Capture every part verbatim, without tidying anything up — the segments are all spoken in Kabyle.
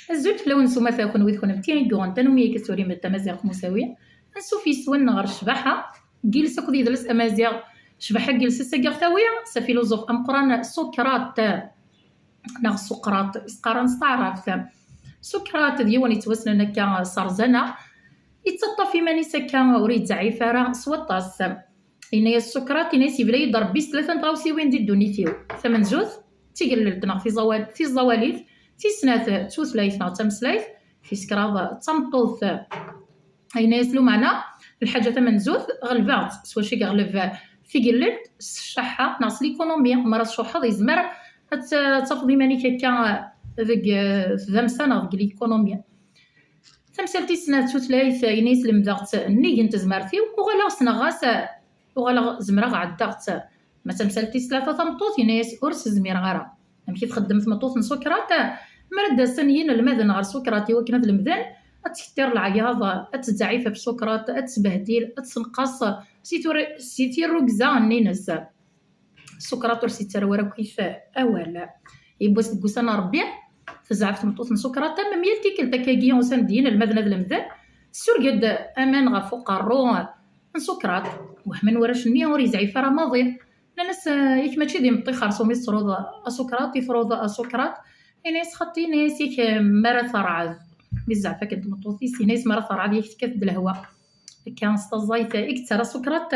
Azul fell-awen s umata, kunwi d kunemti i yuɣen tanumi i yetturimet tamaziɣt musawi. Ansuf yes-wen ɣer ccbaḥa n yiles akked yidles amaziɣ. Ccbaḥa n yiles ass-agi ɣ-tawi s afiluẓuf ameqqran Sukrat, neɣ Suqrat, is qqaren s taɛrabt. Sukrat d yiwen yettwassnen akka s rrezana, yettaṭṭaf iman-is akka ur yettzeɛɛif ara s waṭas. Yenna-yas Sukrat, yenna-yas: "Yebla-yi-d Ṛebbi s tlata n tɣawsiwin di ddunit-iw. Tamenzut, d tigellelt neɣ tiẓawal-, tiẓawalit, tis snat, d tutlayt neɣ d tameslayt, tis kraḍ, d tameṭṭut." Yenna-yas lumeɛna, lḥaǧa tamenzut, ɣelbeɣ-tt s wacu i yeɣleb tigellelt, s ccaḥḥa neɣ s likunumi. Mi ara tcuḥḥeḍ, yezmer ad t-, ad tafeḍ iman-ik akka deg, eh, tdamsa neɣ deg likunumi. Tamsalt tis snat, tutlayt, yenna-yas lemdeɣ-tt nnig n tezmert-iw, uɣaleɣ ssneɣ-as, uɣaleɣ zemreɣ ɛeddaɣ-tt. Ma d tamsalt tis tlata tameṭṭut, yenna-yas ur s-zmireɣ ara. Amek i txeddem tmeṭṭut n Sukrat? Mi ara d-asen yinelmaden ɣer Sukrat i wakken ad lemden, ad tkettir leɛyaḍ, ad tezɛif ɣef Sukrat, ad tesbehdil, ad tessenqas si tura-, si tirrugza-nni-ines. Sukrat ur s-yettaru ara akkit awal. Yiwwas deg wussan n Ṛebbi, tezɛef tmeṭṭut n Sukrat, am yal tikkelt akkagi usan-d yinelmaden ad lemden, tessureg-d aman ɣef uqerru n Sukrat. Wehmen warrac-nni ur yezɛif ara maḍi. Nnan-as: "Eh, yak mačči d imeṭṭi xersum i tettruḍ a Sukrat, i truḍ a Sukrat?" Yenna-yas: "Xaṭi," yenna-yas, "yak, eh, mi ara terɛed." Mi tezɛef akken tmeṭṭut-is, yenna-yas: "Mi ara terɛed, yak tekkat-d lehwa." Akka s taẓayt i yettarra Sukrat,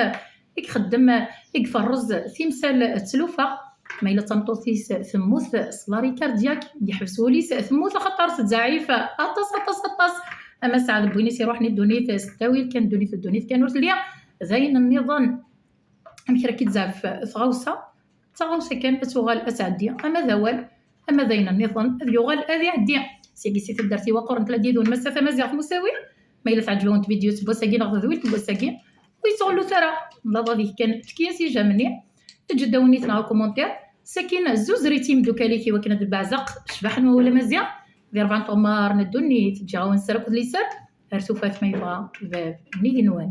i ixeddem, i iferrez timsal d tlufa. Ma yella d tameṭṭut-is temmut s l'arrêt cardiaque, yeḥbes wul-is, temmut axaṭer tettzeɛɛif aṭas, aṭas, aṭas. Ama sseɛd n win i s-iruḥen i ddunit s ttawil kan, ddunit d ddunit kan ur telli, d ayen nniḍen. Amek ara k-id-tzeɛf tɣawsa? D taɣawsa kan, ad tuɣal ad tɛeddi, ama d awal, ama d ayen nniḍen, ad yuɣal ad iɛeddi. Sigi si taddart-iw aqquren tella d yid-wen Massa Tamaziɣt Musawi. Ma yella teɛǧeb-awen tvidyut n wass-agi neɣ tedwilt n wass-agi, ur yettɣullut ara. Laḍ ad kan, efk-as ijam-nni, eǧǧ-d awennit neɣ akumuntir. Sakin, zzuzer-itt i imeddukal-ik i wakken ad d-beɛzeq ccbaḥ n wawal amaziɣ di rebɛa n tɣemmar n ddunit. Ǧǧiɣ-awen sser akked liser, ar tufat ma yebɣa bab n yigenwan.